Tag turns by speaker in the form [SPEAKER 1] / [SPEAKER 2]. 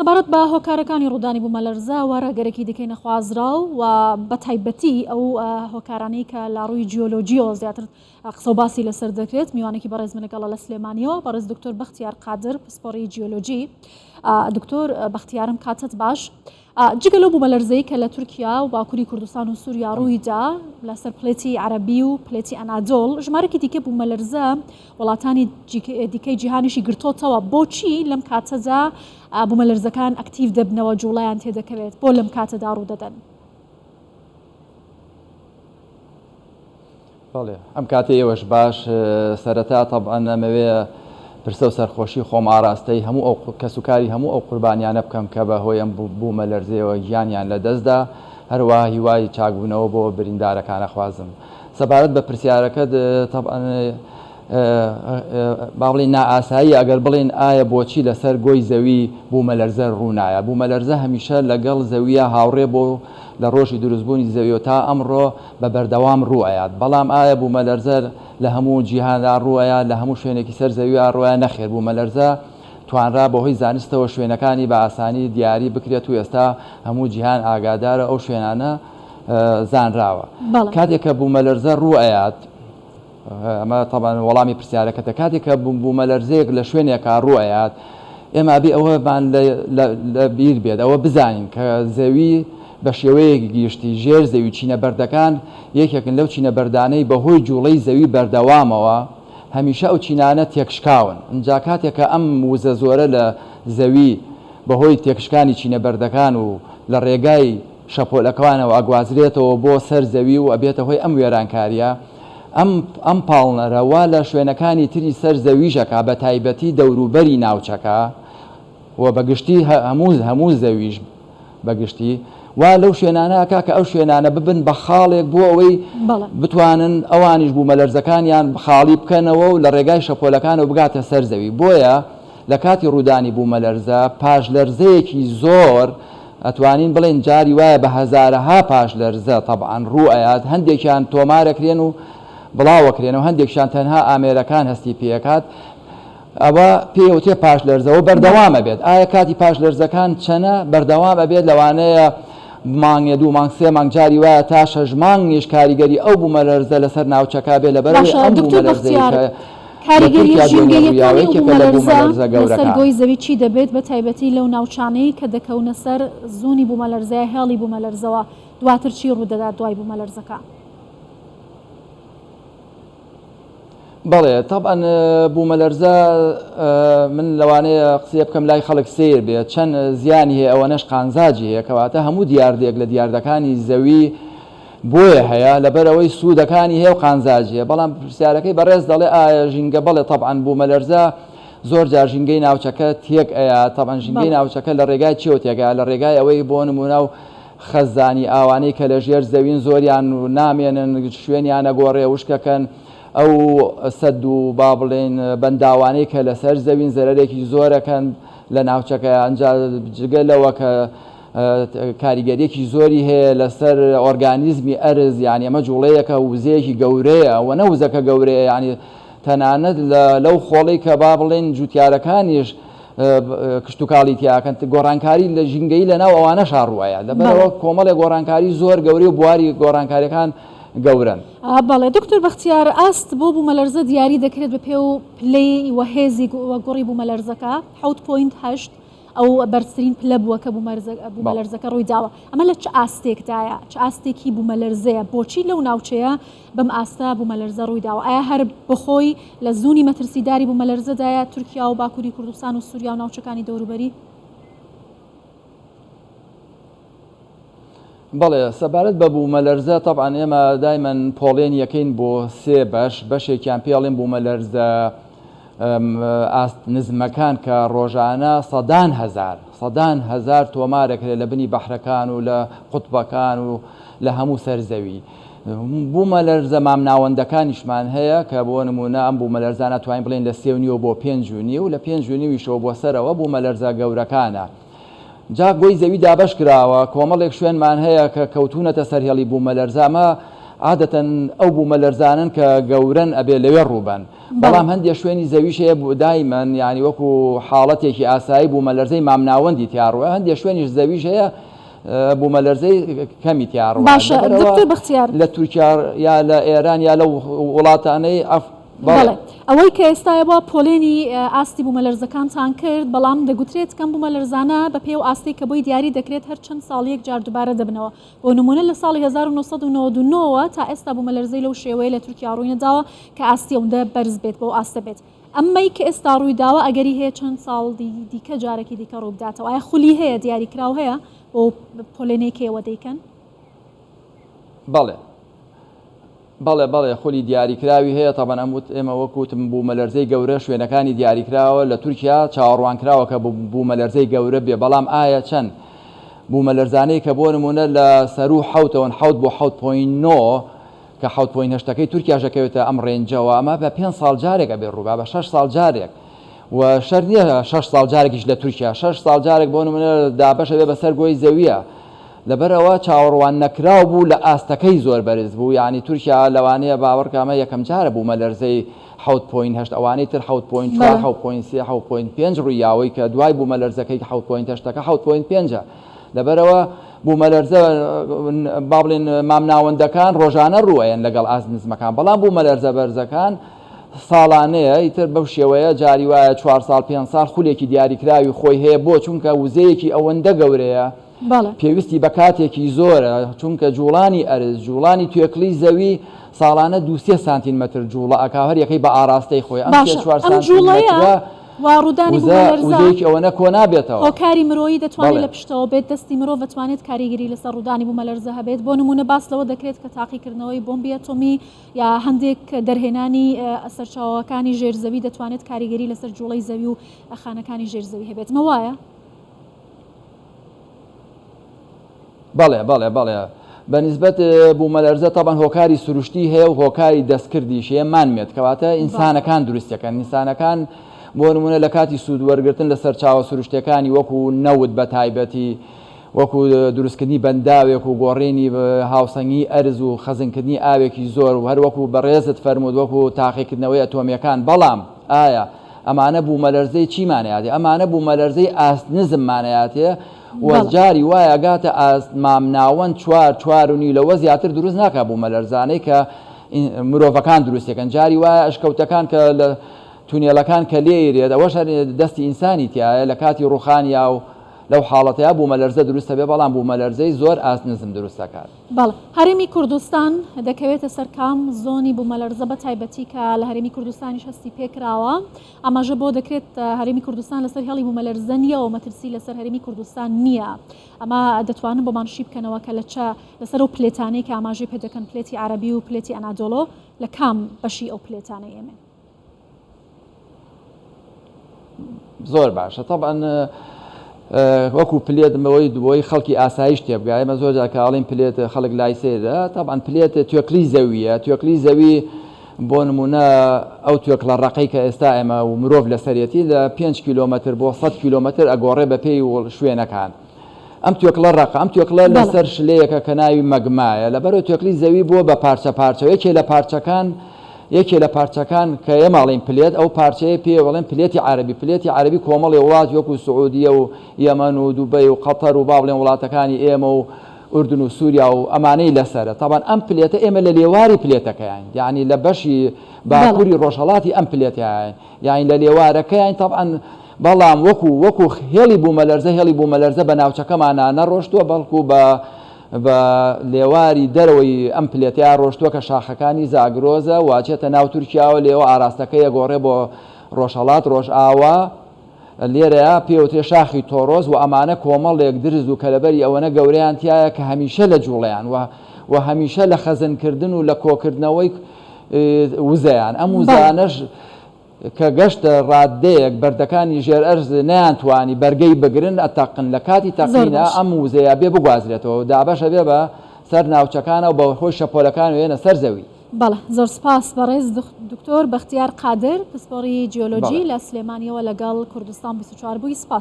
[SPEAKER 1] سەبارەت بە هۆکارەکانی ڕوودانی بوومەلەرزە و ڕێگەرێکی دیکەی نەخوازراو و بەتایبەتی ئەو هۆکارانەی کە لە ڕووی جیۆلۆجیەوە زیاتر قسە و باسی لەسەر دەکرێت، میوانێکی بەڕێز من لەگەڵە لە سلێمانیەوە، بەڕێز دکتۆر بەختیار قادر پسپۆڕی جیۆلۆجی. دکتۆر بەختیارم کاتت باش. جگە لەو بوومەلەرزەی کە لە تورکیا و باکووری کوردستان و سووریا ڕوویدا لەسەر پلێتی عەرەبی و پلێتی ئەنادۆڵ، ژمارەکی دیکە بوومەلەرزە وڵاتانی دیکەی جیهانیشی گرتۆتەوە، بۆچی لەم کاتەدا بوومەلەرزەکان ئەکتیڤ دەبنەوە، جوڵەیان تێدەکەوێت، بۆ لەم کاتەدا ڕوودەدەن؟
[SPEAKER 2] بەڵێ ئەم کاتەی ئێوەش باش، سەرەتا تەبعەن ئەمەوێ پرسە و سەرخۆشی خۆم ئاراستەی هەموو ئەو کەسوکاری هەموو ئەو قوربانیانە بکەم کە بە هۆی ئەم بوومەلەرزەیەوە گیانیان لەدەستدا، هەروەها هیوای چاکبوونەوە بۆ بریندارەکان ئەخوازم. سەبارەت بە پرسیارەکەت تەبعەن با بڵێین نائاساییە ئەگەر بڵێین ئایا بۆچی لەسەر گۆی زەوی بوومەلەرزە ڕوونایە؟ بوومەلەرزە هەمیشە لەگەڵ زەوییا هاوڕێ بووە و لە ڕۆژی دروستبوونی زەویەوە تا ئەمڕۆ بە بەردەوام ڕوو ئەیات، بەڵام ئایا بوومەلەرزە لە هەموو جیهاندا ڕوو ئەیات، لە هەموو شوێنێکی سەر زەویا ڕوو ئەیات؟ نەخێر بوومەلەرزە توانرا بەهۆی زانستەوە شوێنەکانی بە ئاسانی دیاری بکرێت و ئێستا هەموو جیهان ئاگادارە ئەو شوێنانە زانراوە. کاتێک کە بوومەلەرزە ڕوو ئەیات، ئەمە تەبعەن وەڵامی پرسیارەکەتە، کاتێک کە بوومەلەرزەیەک لە شوێنێکا ڕوو ئەیات ئێمە ئەبێ ئەوەمان لە بیر بێت، ئەوە بزانین کە زەوی بە شێوەیەکی گشتی ژێر زەوی چینە بەردەکان یەکێکن لەو چینە بەردانەی بەهۆی جوڵەی زەوی بەردەوامەوە هەمیشە ئەو چینانە تێکشکاون، ئینجا کاتێک کە ئەم وزە زۆرە لە زەوی بەهۆی تێکشکانی چینە بەردەکان و لە ڕێگای شەپۆلەکانەوە ئەگوازرێتەوە بۆ سەر زەوی و ئەبێتە هۆی ئەم وێرانکاریە، ئەم ئەم پاڵنەرە وا لە شوێنەکانی تری سەر زەویش ئەکا بە تایبەتی دەوروبەری ناوچەکە و بە گشتی هەموو هەموو زەویش بە گشتی وا لەو شوێنانە ئەکا کە ئەو شوێنانە ببن بە خاڵێک بۆ ئەوەی بتوانن ئەوانیش بوومەلەرزەکانیان خاڵی بکەنەوە و لە ڕێگای شەپۆلەکانەوە بگاتە سەر زەوی بۆیە لە کاتی ڕوودانی بوومەلەرزە پاشلەرزەیەکی زۆر ئەتوانین بڵێین جاری وایە بە هەزارەها پاشلەرزە تەبعەن ڕوو ئەیات هەندێکیان تۆمارەکرێن و بڵاوەکرێنەوە هەندێکیان تەنها ئامێرەکان هەستی پێکات ئەوە پێی ئەوترێ پاشلەرزە و بەردەوام ئەبێت ئایا کاتی پاشلەرزەکان چەنە بەردەوام ئەبێت لەوانەیە مانگێ دوو مانگ سێ مانگ جاری وایە تا شەش مانگیش کاریگەری ئەو بوومەلەرزە لەسەر ناوچەکە بێ لەبەرئەوەی
[SPEAKER 1] باشە
[SPEAKER 2] ئەم
[SPEAKER 1] دکتۆر
[SPEAKER 2] بوومەلەرزەی
[SPEAKER 1] بەختیار
[SPEAKER 2] کە لە
[SPEAKER 1] کاریگەریە
[SPEAKER 2] تورکیا دوێنێ ڕوویاوە
[SPEAKER 1] ژینگەییەکانی ئەو
[SPEAKER 2] یەکێکە لە
[SPEAKER 1] بوومەلەرزە
[SPEAKER 2] بوومەلەرزە
[SPEAKER 1] لەسەر
[SPEAKER 2] گەورەکان.
[SPEAKER 1] گۆی زەوی چی دەبێت بە تایبەتی لەو ناوچانەی کە دەکەونە سەر زۆنی بوومەلەرزە یا هێڵی بوومەلەرزەوە دواتر چی ڕوودەدات دوای بوومەلەرزەکە؟
[SPEAKER 2] بەڵێ تەبعەن بوومەلەرزە من لەوانەیە قسەیە بکەم لای خەڵک سەیر بێ چەند زیانی هەیە ئەوەنەش قانزاجی هەیە کەواتە هەموو دیاردەیەک لە دیاردەکانی زەوی بۆیە هەیە لەبەرئەوەی سوودەکانی هەیە و قانزاجی هەیە بەڵام پرسیارەکەی بەڕێز دەڵێ ئایا ژینگە بەڵێ تەبعەن بوومەلەرزە زۆر جار ژینگەی ناوچەکە تێک ئەیا تەبعەن ژینگەی ناوچەکە لە ڕێگای چیەوە تێک ئەیا لە ڕێگای ئەوەی بۆ نموونە و خەزانی ئاوانەی کە لە ژێر زەوین زۆریان نامێنن شوێنیان ئەگۆڕێ وشکەکەن ئەو سەد و با بڵێین بەنداوانەی کە لەسەر زەوین زەرەرێکی زۆرەکەن لە ناوچەکە ئەنجا جگە لەوە کە کاریگەریەکی زۆری هەیە لەسەر ئۆرگانیزمی ئەرز یانی ئەمە جوڵەیەکە وزەیەکی گەورەیە و نە وزەکە گەورەیە یانی تەنانەت لەو خۆڵەی کە با بڵێن جوتیارەکانیش کشتتوکاڵی تیاکەن گۆڕانکاری لە ژینگەی لە ناو ئەوانە شاڕوایە لەبەرەوە کۆمەڵێک گۆڕانکاری زۆر گەورەی و بواری گۆڕانکاریەکان گەورەن.
[SPEAKER 1] بەڵێ دکتۆر بەختیار ئاست بۆ بوومەلەرزە دیاری دەکرێت بە پێ و پلەی و هێزی گوڕی بوومەلەرزەکە 7.8 ئەو بەرزترین پلە بووە کە بوومەلەرزەکە ڕوویداوە. ئەمە لە چ ئاستێکدایە؟ چ ئاستێکی بوومەلەرزەیە؟ بۆچی لەو ناوچەیە بەم ئاستە بوومەلەرزە ڕوویداوە؟ ئایا هەر بەخۆی لە زوونی مەترسیداری بوومەلەرزەدایە تورکیا و باکووری کوردستان و سووریا و ناوچەکانی دەوروبەری؟
[SPEAKER 2] بەڵێ، سەبارەت بە بوومەلەرزە تەبعەن ئێمە دایمەن پۆڵێن یەکەین بۆ سێ بەش، بەشێکیان پێ ئەڵێن بوومەلەرزە ئاست نزمەکان کە ڕۆژانە سەدان هەزار سەدان هەزار تۆمارەکرێت لە بنی بەحرەکان و لە قوتبەکان و لە هەموو سەر زەوی. بوومەلەرزە مامناوەندەکانیشمان هەیە کە بۆ نموونە ئەم بوومەلەرزانە توانین بڵێین لە سێ و نیوە بۆ پێنج و نیو، لە پێنج و نیویشەوە بۆ سەرەوە بوومەلەرزە گەورەکانە. جا گۆی زەوی دابەش کراوە، کۆمەڵێک شوێنمان هەیە کە کەوتوونەتە سەر هێڵی بوومەلەرزە، ئەمە. عادەتەن ئەو بوومەلەرزانەن کە گەورەن ئەبێ لەوێ ڕووبەن بەڵام هەندێ شوێنی زەویش هەیە دایمەن یانی وەکو حاڵەتێکی ئاسایی بوومەلەرزەی مامناوەندی تیا ڕووە هەندێ شوێنیش زەویش هەیە بوومەلەرزەی کەمی تیا ڕووە
[SPEAKER 1] باشە دکتۆر بەختیار
[SPEAKER 2] لە تورکیا یا لە ئێران یا لەو وڵاتانەی ئەف
[SPEAKER 1] بەڵێ ئەوەی کە ئێستا ئێوە پۆلێنی ئاستی بوومەلەرزەکانتان کرد، بەڵام دەگوترێت کەم بوومەلەرزانە بەپێی ئەو ئاستەی کە بۆی دیاری دەکرێت هەر چەند ساڵ یەک جار دووبارە دەبنەوە. بۆ نموونە لە ساڵی 1999 وە تا ئێستا بوومەلەرزەی لەو شێوەیە لە تورکیا ڕووینەداوە کە ئاستی ئەوندە بەرز بێت بەو ئاستە بێت. ئەمەی کە ئێستا ڕوویداوە ئەگەری هەیە چەند ساڵ دیکە جارێکی دیکە ڕووبداتەوە. ئایا خولی هەیە دیاریکراو هەیە بۆ پۆلێنەی کە ئێوە دەیکەن؟
[SPEAKER 2] بەڵێ. بەڵێ بەڵێ خولی دیاریکراوی هەیە تەبەن ئەم وت ئێمە وەک وتم بوومەلەرزەی گەورە شوێنەکانی دیاریکراوە لە تورکیا چاوەڕوانکراوە کە بوومەلەرزەی گەورە بێ بەڵام ئایا چەند بوومەلەرزانەی کە بۆ نمونە لە سەروو حەوتەوەن حەوت بۆ حەوت point نۆ کە حەوت point هەشتەکەی تورکیاش دەکەوێتە ئەم range ەوە ئەمە بە پێنج ساڵ جارێک ئەبێ ڕووبا بە شەش ساڵ جارێک و شەرت نییە شەش ساڵ جارێکیش لە تورکیا شەش ساڵ جارێک بۆ نمونە دابەش ئەبێ بەسەر گۆی زەویە لەبەرئەوە چاوەڕوان نەکراو بوو لە ئاستەکەی زۆر بەرز بوو یانی تورکیا لەوانەیە باوەڕکە ئەمە یەکەم جارە بوومەلەرزەی حەوت point هەشت ئەوانەی تر حەوت point چوار حەوت point سێ حەوت point پێنج ڕووی یاوەی کە دوای بوومەلەرزەکەی حەوت point هەشتەکە حەوت point پێنجە لەبەرئەوە بوومەلەرزە با بڵێن مامناوەندەکان ڕۆژانە ڕووئەیەن لەگەڵ ئاست نزمەکان بەڵام بوومەلەرزە بەرزەکان ساڵانەیە ئیتر بەو شێوەیە جاری وایە چوار ساڵ پێنج ساڵ خولێکی دیاریکراوی خۆی هەیە بۆ چونکە وزەیەکی ئەوەندە گەورەیە پێویستی بە کاتێکی زۆرە، چونکە جوڵانی ئەرز، جوڵانی توێکڵی زەوی ساڵانە دوو سێ سانتینمەتر جوڵە ئەکا و هەر یەکەی بە ئاڕاستەی خۆی، ئەم سێ
[SPEAKER 1] باشە
[SPEAKER 2] چوار
[SPEAKER 1] ئەم جوڵەیە
[SPEAKER 2] سانتینمەترە
[SPEAKER 1] و ڕوودانی
[SPEAKER 2] وزە
[SPEAKER 1] بوومەلەرزە
[SPEAKER 2] وزەیەکی ئەوەنە کۆ نابێتەوە.
[SPEAKER 1] هۆکاری مرۆیی دەتوانێت
[SPEAKER 2] بەڵێ.
[SPEAKER 1] لە پشتەوە بێت، دەستی مرۆڤ ئەتوانێت کاریگەری لەسەر ڕوودانی بوومەلەرزە هەبێت، بۆ نموونە باس لەوە دەکرێت کە تاقیکردنەوەی بۆمبی ئەتۆمی یا هەندێک دەرهێنانی سەرچاوەکانی ژێر زەوی دەتوانێت کاریگەری لەسەر جوڵەی زەوی و خانەکانی ژێر زەوی هەبێت، ئەمە وایە؟
[SPEAKER 2] بەڵێ بەڵێ بەڵێ بە نیسبەت بوومەلەرزە تەبعەن هۆکاری سروشتی هەیە و هۆکاری دەستکردیش هەیە man made کەواتە ئینسانەکان دروستەکەن ئینسانەکان بۆ نمونە لە کاتی سوود وەرگتن لە سەرچاوە سروشتەکانی وەکو نەوت بە تایبەتی وەکو دروستکردنی بەنداوێک و گۆڕینی هاوسەنگی ئەرز و خەزنکردنی ئاوێکی زۆر و هەروەکو بەڕێزت فەرمووت وەکو تاقیکردنەوەی ئەتۆمیەکان بەڵام ئایا ئەمانە بوومەلەرزەی چیمان ئەیاتێ؟ ئەمانە بوومەلەرزەی ئاست نزممان ئەیاتێ و جاری وایە ئەگاتە ئاست مامناوەند چوار، چوار و نیو لەوە زیاتر دروست ناکا بوومەلەرزانەی کە مرۆڤەکان دروستیەکەن جاری وایە ئەشکەوتەکان کە لە تونێلەکان کە لێیرێت ئەوەش هەر دەستی ئینسانی تیایە لە کاتی ڕووخانیا و لەو حاڵەتەیا بوومەلەرزە دروست ئەبێ بەڵام بوومەلەرزەی زۆر ئاست نزم دروست ئەکات.
[SPEAKER 1] بەڵێ. هەرێمی کوردستان دەکەوێتە سەر کام زۆنی بوومەلەرزە بە تایبەتی کە لە هەرێمی کوردستانیش هەستی پێکراوە؟ ئاماژە بۆ دەکرێت هەرێمی کوردستان لەسەر هێڵی بوومەلەرزە نییە و مەترسی لەسەر هەرێمی کوردستان نییە. ئەمە دەتوانن بۆمان شی بکەنەوە کە لە چە لەسەر ئەو plate انەی کە ئاماژەی پێ دەکەن plate ی عەرەبی و plate ی ئەنادۆڵۆ لە کام بەشی ئەو plate انەی ئێمەین؟
[SPEAKER 2] زۆر باشە تەبعەن وەکو plate بەوەی بۆی خەڵکی ئاسایش تێبگا ئێمە زۆر جار کە ئەڵێین plate خەڵک لای سەیرە تەبعەن plate توێکڵی زەویە توێکڵی زەوی بۆ نمونە ئەو توێکڵە ڕەقەی کە ئێستا ئێمە و مرۆڤ لەسەرێتی لە 5 کیلۆمەتر بۆ 100 کیلۆمەتر ئەگۆڕێ بە پێی شوێنەکان ئەم توێکڵە ڕەقە، ئەم توێکڵە لەسەر شلەیەکە کە ناوی مەگمایە، لەبەرئەوە توێکڵی زەوی بووە بە پارچە پارچە و یەکێ لە پارچەکان یەکێ لە پارچەکان کە ئێمە ئەڵێین plate ئەو پارچەیە پێی ئەڵێن plate ی عەرەبی، plate ی عەرەبی کۆمەڵێ وڵات وەکوو سعودیە و یەمەن و دوبەی و قەتەر و با بڵێن وڵاتەکانی ئێمە و ئوردن و سوریا و ئەمانەی لەسەرە، تەبعەن ئەم plate ە ئێمە لە لێواری plate ەکەیاین یانی لە بەشی باکووری ڕۆژهەڵاتی ئەم plate ەیاین یانی لە لێوارەکەیاین تەبعەن بەڵام وەکو وەکو هێڵی بوومەلەرزە هێڵی بوومەلەرزە بە ناوچەکەمانا نەڕۆشتووە بەڵکو بە بە لێواری دەرەوەی ئەم plate ەیا ڕۆشتووە کە شاخەکانی زاگرۆزە و ئەچێتە ناو تورکیاوە لێوە ئاراستەکەی ئەگۆڕێ بۆ ڕۆژهەڵات ڕۆژئاوا لێرەیا پێوترێ شاخی تۆرۆس و ئەمانە کۆمەڵێک درز و کەلەبەری ئەوەنە گەورەیان تیایە کە هەمیشە لە جوڵەیان و و هەمیشە لە خەزنکردن و لە کۆکردنەوەی وزەیان ئەم وزانەش کە گەشتە ڕاددەیەک بەردەکانی ژێر ئەرز نەیانتوانی بەرگەی بگرن ئەتەقن، لە کاتی تەقینا ئەم وزەیە بێ بگوازرێتەوە و دابەش ئەبێ بە سەر ناوچەکانا و بە هۆی شەپۆلەکانەوە یەنە سەر زەوی.
[SPEAKER 1] بەڵێ زۆر سپاس بەڕێز دکتۆر بەختیار قادر پسپۆڕی جیۆلۆجی لە سلێمانیەوە لەگەڵ کوردستان 24 بووی سپاس.